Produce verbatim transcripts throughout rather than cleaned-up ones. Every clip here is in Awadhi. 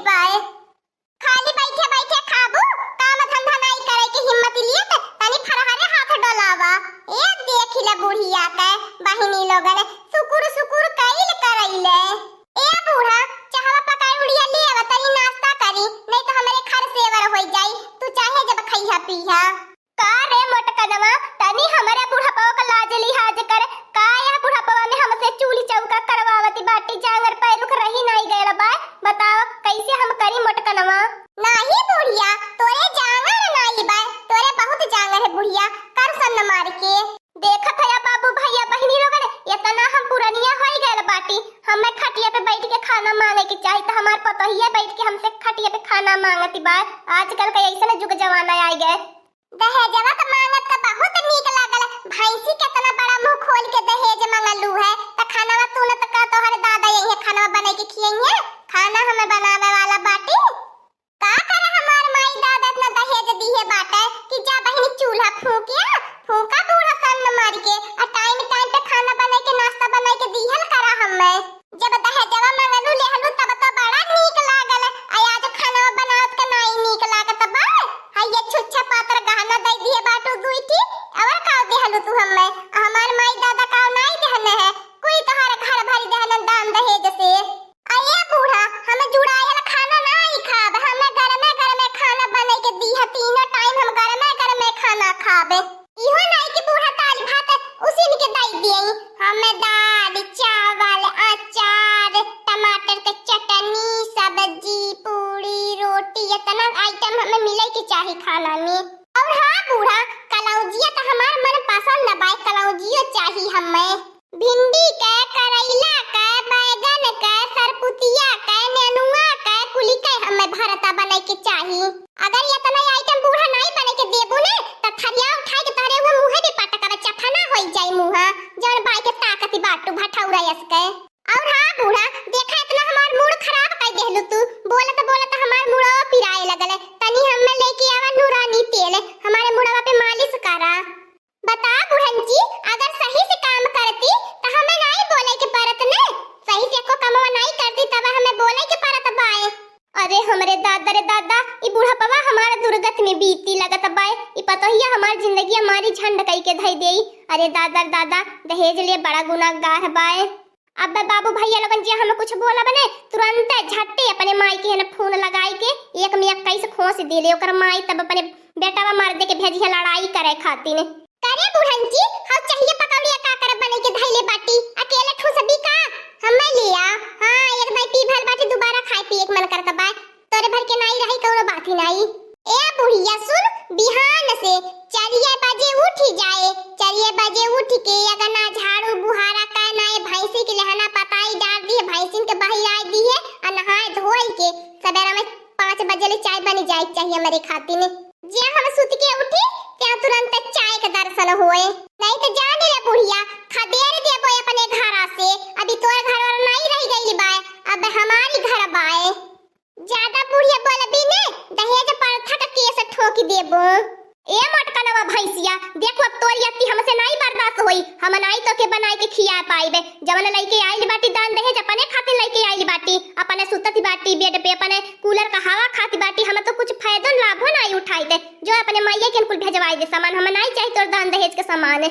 बाय। खाली बैठे बैठे खाबू, काम धंधा नाई करे के हिम्मत लिए त तनी फरहरे हाथ डोलावा। ए देखी ले बुढ़िया के, बहिनी लोगन सुकुर सुकुर कइल करइले। ए बूढ़ा, चाहवा पकाई उड़िया ले आवा, तनी नाश्ता करी, नहीं तो हमरे घर सेवर होई जाई। तू चाहे जब खइहा पीहा। का रे मोटकनवा, तनी हमरे बुढ़पवा का लाज लिहाज कर। का यह बुढ़पवा में हमसे चूल्ही चौका करवावती बाटी? जांगर पैरुख रही नाई गयल बा। बताओ, कैसे हम करी मोटकनवा? नाही बुढ़िया, तोरे जांगर नाई बा, तोरे बहुत जांगर है बुढ़िया, कर सन्न मार के। देखत है बाबू, भैया, बहिनी लोगन, इतना हम पुरनिया होई गयल बाटी, हमें खटिया पे बैठ के खाना मांगे के चाही, त हमार पतोहिया बैठ के हमसे खटिया पे खाना मांगती बा। आजकल का ऐसन जुग जमाना आ गए। दहेजवा त मांगत त बहुत नीक लागल। भैंसी केतना बड़ा मुंह खोल के दहेज मंगलू है। त खानवा तू न त का तोहरे दादा यही खानवा बनाई के खियइहे? खाना हमें बनावे वाला बाटी। का करे हमार माई दादा इतना दहेज दिहे बाटे कि जा बहिनी चूल्हा फूकिया, फूका बूढ़ा सन्न मार के, आ टाइम टाइम पे खाना बनाई के नाश्ता बनाई के दिहल करा हमें। जब दहेजवा मंगलू लेहलू तब तो बड़ा नीक लागल, आ आज खानवा बनावत के नाई नीक लागत बा। आ ये छुच्छा पातर गहना दई दिए बाटू दुई ठी, और का देहलू तू हमें? आ हमार माई दादा का नाई देहने है, कोई तोहर घर भरी देहने दान दहेज से। आ ये बूढ़ा, हमें जुड़ायल खाना नाई खाब, हमें गरमे गरमे खाना बनाई के दिहा, तीनों टाइम हम गरमे गरमे खाना खाबे। इहो नाई कि बूढ़ा दाल भात उसिन के दई दिए। हमें दाल, चावल, अचार, टमाटर के चटनी, सब्जी, पूड़ी, रोटी, इतना आइटम हमें मिले के चाही खाना में। और हाँ बूढ़ा, कलौजिया तो हमार मन पसंद बा, कलौजियो चाही हमें। भिंडी के, करैला के, बैगन के, सरपुतिया के, नेनुआ के, कुली के हमें भरता बनाई के चाही। अगर इतना आइटम बूढ़ा नाई बने के देबू ने, त थरिया उठाई के तोहरे उहे मुँहे पे पटकब, चफना होई जाई मुँहा, जौन बाई के ताकती बाटू भठौरा यस के। और हाँ बूढ़ा, देखा इतना हमार मूड खराब कर देहलू तू, बोलत बोलत हमार मुड़वा पिराए लगल है। तनी हमें लेके आवा नूरानी तेल, हमारे मुड़वा पे मालिश करा। बता बुढ़न जी, अगर सही से काम करती त हमें नाई बोले के पड़त ने, सही से एको कमवा नाई करती तब हमें बोले के पड़त बाए। अरे हमरे दादा रे दादा, ई बुढ़पवा हमार दुर्गत में बीती लगत बाए, ई पतोहिया हमार जिंदगी हमारी झंड कई के धई देई। अरे दादा रे दादा, दहेज लिए बड़ा गुनाहगार बाए। अब बाबू भैया लोगन जे हमें कुछ बोला बने, तुरंत झट्टे अपने माई के है ना फोन लगाई के एक में इक्कीस खोस देले। ओकर माई तब अपने बेटावा मार दे के भेजी है लड़ाई करे खातिर। करे बुढ़न जी, हौ चाहिए पकौड़िया का करब बने के धैले बाटी, अकेले ठूसबी का? हमें लिया। हाँ, एक दाई पी भल बाटी, दोबारा खाए पिए के मन करत बा। तोरे भर के नाई रही, कौनो बात ही नाई। ए बुढ़िया सुन, बिहान से चारिये बजे उठ जाए, चारिये बजे उठ के अगर ना झाड़ू बुहारा का, ना ये भैंसी के लहना पताई डार दिहे, भैंसिन के बहिराए दिहे, आ नहाए धोए के सबेरा में पाँच बजे ले चाय बनी जाए के चाहिए हमरे खातिर। जे हम सुत के उठी, त्या तुरंत चाय के दर्शन होए। नहीं तो जान ले बुढ़िया, खदेड़ देबो अपने घरा से। अभी तोर घर वर नहीं रह गई बाय, अब हमारी घर बाय। ज्यादा बुढ़िया बोलबी ने, दहेज प्रथा का केस ठोक देबो। ए मोटकनवा भैंसिया, देखो अब तोर यत्ती हमसे नाई बर्दाश्त होई, हम नाई तोके बनाई के खिया पाइबे। जवन लइके आइल बाटी दान दहेज, अपने खातिर लइके आइल बाटी, अपने सुतत बाटी बेड पे, अपने कूलर का हवा खात बाटी, हम तो कुछ फायदो लाभो नाई उठाई दे। जो अपने माइया के कुल भेजवाई दे सामान, हम नाई चाही तोर दान दहेज के सामान।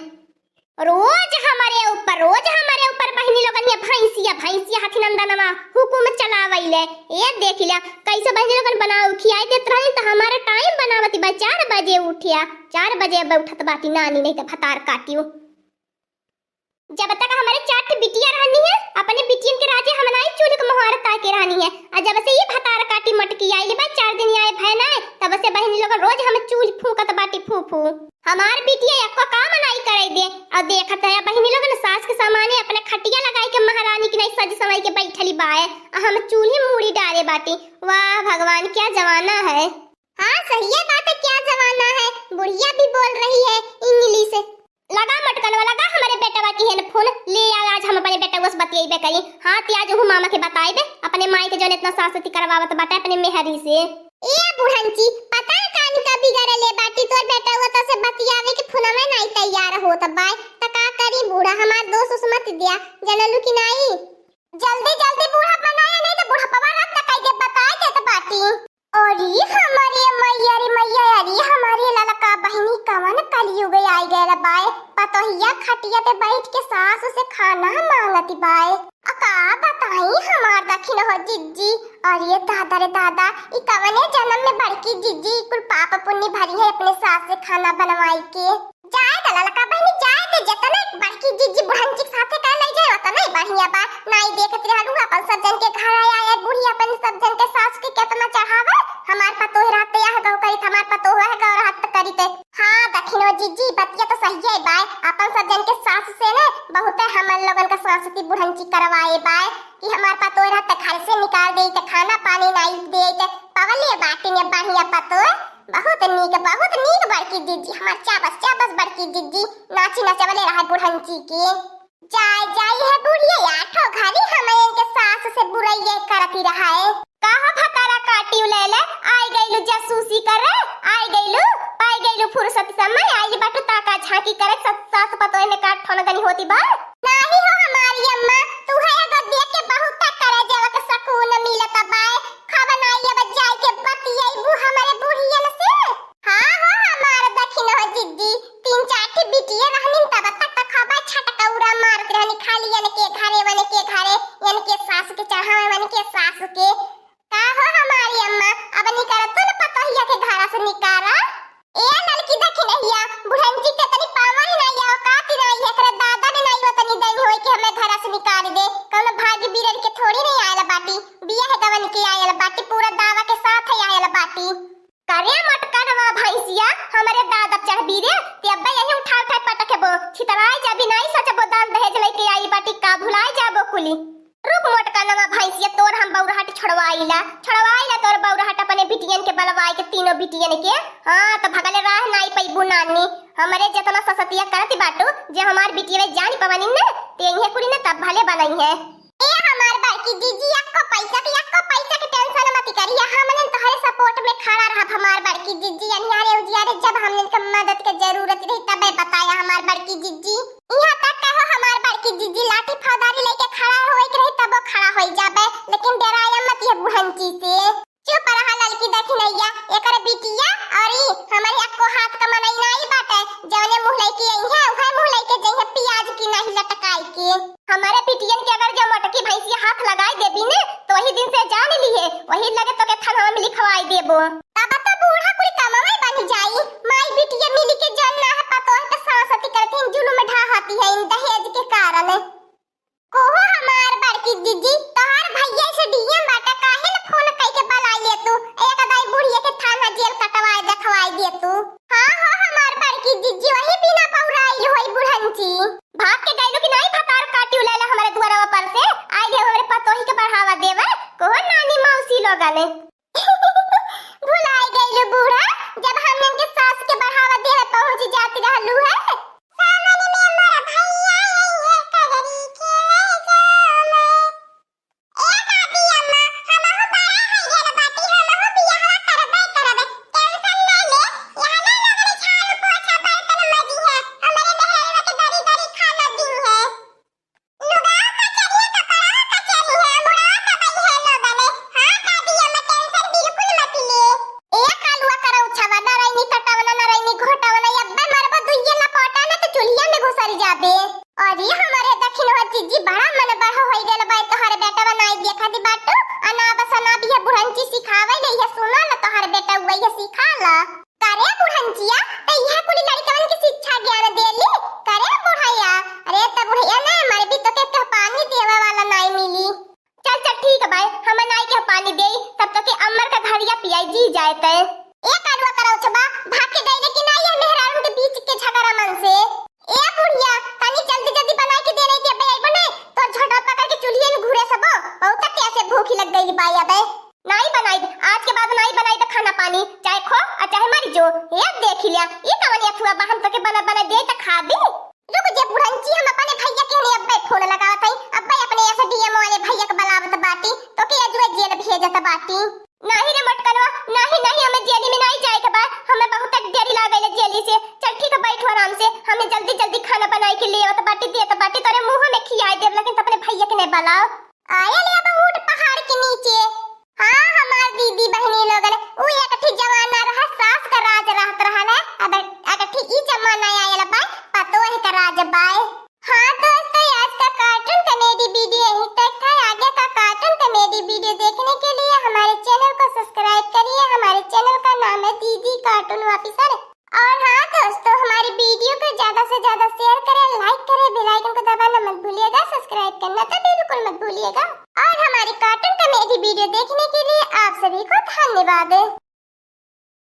रोज हमरे ऊपर, रोज हमरे ऊपर बहिनी लोगन ये भैंसिया, भैंसिया हथी नंदनवा हुकुम चलावैले। ए देखिला, कैसे बहिनी लोगन बनाओ खियाई देत रहनी त हमारा टाइम बनावती बा, चार बजे उठिया, चार बजे अब उठत बाटी नानी, नहीं त भतार काटियो। जब तक हमारे चार ठे बिटिया रहनी है, अपने बिटियन के राजे हम नाई चूल्ह के मोहार ताके रहनी है। आ जब से ये भतार काटी मटकी आइल बा, चार दिन आए भय ना, तब से बहिनी लोगन रोज हम चूल्ह फूकत बाटी फू फू। हमार बिटिया एको काम नाई करे दे। और देखत है बहिनी लोगन, सास के सामाने अपने खटिया लगाई के महारानी की नाई सज संवाई के बैठली बाए, आ हम चूल्ही मूड़ी डारे बाटी। वाह भगवान, क्या जमाना है। हाँ, सही है बात है, क्या जमाना है। बुढ़िया भी बोल रही है इंग्लिश। लगा मटकनवा, लगा हमारे बेटवा की है न फोन, ले आ, आज हम अपने बेटवा से बतियाइबे करी। हाँ, ते आज उहू मामा के बताइबे, अपने माई के जौन इतना सासती करवावत बाटे अपने मेहरी से। ए बुढ़ंची, पता न कान का बिगड़ले बाटी, तोर बेटवा तो से बतियावे के फोनवा नाई तैयार होत बाय, त का करी बूढ़ा, हमार दोष उस मत दिया, जनलू की नाई? जल्दी जल्दी बूढ़ा बनाया, नहीं तो बुढ़पवा रद्द कई दे, बताए दे तो अरे हमारे मैया रे मैया, अरे हमारे ललका बहिनी, कवन कलयुग आई गयल बाय। पतोहिया खटिया पे बैठ के सास से खाना मांगत बाय। आ का बताई हमार दखिन हो जिज्जी, अरे दादा रे दादा, ई कवने जन्म में बड़की जिज्जी कुल पाप पुण्य भरी है अपने सास से खाना बनवाई के। जाए द ललका बहिनी, जाए दे, जतने बड़की जिज्जी बुढ़ंची के साथे कर ले जाए, उतने बढ़िया बा। नाई देखत रहलू, अपन सब जन के घर आए, आए बुढ़िया अपन सब जन के सास के केतना चढ़ावे। हमार पतोह रहते यह गौ करित, हमार पतोह है गौ रहत करित। हाँ, दखिनो जिज्जी, बतिया तो सही है बाय। अपन सब जन के सास से ने बहुते हमन लोगन का सास की बुढ़ंची करवाए बाय कि हमार पतोह रहते घर से निकाल दे, ते खाना पानी नाई दे, ते पवले बाटी ने बढ़िया पतोह। बहुत नीक, बहुत नीक बड़की जिज्जी, हमार चाबस, चाबस बड़की जिज्जी, नाची नचवले रहे बुढ़ंची के। जाए, जाए है बुढ़िया, आठो घड़ी हम इनके सास से बुरइये करती रहे। का हो भतारा काटियो ले ले, आई गइलू जासूसी करे, आई गइलू, पाई गइलू फुर्सत समय, आई बाटू ताका झांकी करे, सस-, सास पतोह में काट ठोन गनी होती बा। नाही हो हमारी अम्मा, तू है अगर देख के बहुत करे जेवा के सुकून मिलत बाय। खबर नाही अब जाए के बतियाईबू हमारे बुढ़ियन से। हाँ हो हमार दखिन हो जिज्जी, तीन चार ठे बिटिया रहनिन तब तक त खबा छटकौरा मारत रहनी, खाली यन के घरे वन के घरे, यन के सास के चढ़ावे वन के सास के। का हो हमारी अम्मा, अब निकरतो न पतोहिया के घरा से निकारा। ए ललकी दखिनहिया, बुढ़ंची के तनी पावन ही नाही, औकात ही नाही, एकरे दादा ने नाही ओतनी दई होई कि हमें घरा से निकाल दे। कौनो भागी बीरन के थोड़ी नहीं आयल बाटी, बियाह गवन के आयल बाटी, पूरा दावा के साथ ही आयल बाटी। करे मोटकनवा भैंसिया, हमरे दादा चढ़बी रे, ते अब्बे यही उठा उठा पटकबो, छितराई जाबी, नाई सचबो दान दहेज लेके आई बाटी का, भुलाई जाबो कुली। रुक मोटकनवा भैंसिया, तोर हम बौरहट छोड़वाइला, छोड़वाइला तोर बौरहट अपने बिटियन के बलवाई के, तीनों बिटियन के। हाँ, तो भगले राह नाई पैबू नानी, हमरे जतना ससतिया करत बाटू, जे हमार बिटिया जान पवनी न, ते इहे कुली न तब भले बनई है। ए हमार बड़की जिज्जी, यक्को पैसा के, यक्को पैसा के tension मत करिया, हमने तोहरे support में खड़ा रहब हमार बड़की जिज्जी, अनियारे उजियारे जब हमने के मदद के जरूरत रही तबे बताया हमार बड़की जिज्जी। यहाँ तक कहो हमार बड़की जिज्जी, लाठी फौदारी लेके खड़ा होए के रही तबो खड़ा होई जाबे, लेकिन डेराया मत ये बुढ़ंची से। चुप रहा ललकी दखिनैया, एकर बिटिया और ई हमरे यक्को हाथ का मनई नाई बाटे, जौने मुँह लइके आई है, उहे मुँह लइके जइहे पियाज की नाही लटकाई के। हमारे बिटियन के अगर जो मोटकी भैंसिया हाथ लगाई देबी ने, तो वही दिन से जान लिहे, वही लगे तोके थनवा में लिखवाई देबो। तब तो बूढ़ा कुल कमवे बन जाई, माई बिटिया मिली के जौन ना है पतोह के सासती करती जुलुम ढाहती है इन दहेज के कारण। कोहो हमार बड़की जिज्जी, तोहार भैया से डीएम बाटा, काहे न फोन कइके बलाई ले तू? एक दाई बुढ़िया के थाना जेल कटवाए देखवाए दे तू। हाँ हो हमार बड़की जिज्जी, वही बिना पौराइल होई बुढ़ंची। भाग के गइलू कि नाई भतार काटी उलाइला हमरे दुआरवा पर से? आइल है हमरे पतोही के बढ़ावा देवे, कोहो नानी मौसी लोगन। भुलाई गइलू बूढ़ा, जब हमनन के सास के बढ़ावा देवे पहुँच जात रहलू है। सामने में मोर भैया आई है कजरी खेले जामे। ए दादी अम्मा, हमहू बड़ा हो गइल बाटी, हमहू बियाहवा करबे करबे। Tension ना ले, यहाँ ना लगन झाड़ू पोछा बर्तन मजी है, हमरे मेहरवा के दरी दरी खाना दी है। लुगाओ कचरिया, कपड़ाओ कचरी है, मुड़ाओ कबई है लोगने। हाँ दादी अम्मा, tension बिल्कुल मत ले। ए कालुआ करौछवा, नरैनी कटवना, नरैनी घोटवना, अब्बे मरबो दुइये लपौटा ना तो चुल्हिया में घुसर जाबे। अरे हमरे दखिनवा जिज्जी, बड़ा मन बढ़ो होई गइल बा, तोहरे बेटवा नाई देखा दी बाटू, अनाब सनाब ये बुढ़ंची सिखावे ले, ये सुना ल तोहरे बेटवा ये सिखा ल। करे बुढ़ंचिया, त इहे कुली लड़िकवन के शिक्षा ज्ञान देली? करे बुढ़ैया, अरे त बुढ़ैया ने मरबी तो के कह पानी देवे वाला नाई मिली। चल चल ठीक बाय, हम नाई के पानी देई, तब तो के अम्मर का घड़िया पियाई जी जाए तय। ए कालुआ करौछवा, भाग के गइले कि नाई ये मेहरारू के बीच के झगड़ा मन से? ए बुढ़िया, तनी जल्दी जल्दी बनाई के दे नहीं के अबे अइबो ने, तोर झोटा पकड़ के चुल्हिए में घुरे सबो, बहुत तेज से भूख लग गइल बाय अबे। नाई बनाई, आज के बाद नाई बनाई त खाना पानी, चाहे खो और चाहे मर जो। ये देख लिया, ये कवन अथुआ बहन तो के बना बना दे त खा भी। रुक जे बुढ़ंची, हम अपने भैया के ने अब्बे फोन लगावत हई, अब्बे अपने एसडीएम वाले भैया के बुलावत बाटी, तो के अजुए जेल भेजत बाटी। नाही रे मोटकनवा, नाही, नाही, हमें जेल में नाही जाए के बा, हमें बहुत देरी लाग गइल जेल से। चल ठीक है, बैठ आराम से, हमें जल्दी जल्दी खाना बनाई के ले आवत बाटी, देत बाटी, तोरे मुंह में खियाई देब, लेकिन त अपने भैया के नहीं बुलाओ। आयल अब ऊंट पहाड़ के नीचे। हाँ, हमार दीदी बहिनी लोगन, उ एक ठे जमाना रहा, सास का राज रहत रहल है। अब एक ठे ई जमाना आयल बाय, पतोह का राज बाय। हाँ दोस्तों, आज का cartoon comedy video यहीं तक था। आगे का cartoon comedy video देखने के लिए हमारे channel को subscribe करिए। हमारे channel का नाम है दीदी Cartoon Officer। और हाँ दोस्तों, हमारी video को ज्यादा से ज्यादा share करें, like करें, bell icon को दबाना मत भूलिएगा, subscribe करना तो बिल्कुल मत भूलिएगा। और हमारी cartoon comedy video देखने के लिए आप सभी को धन्यवाद।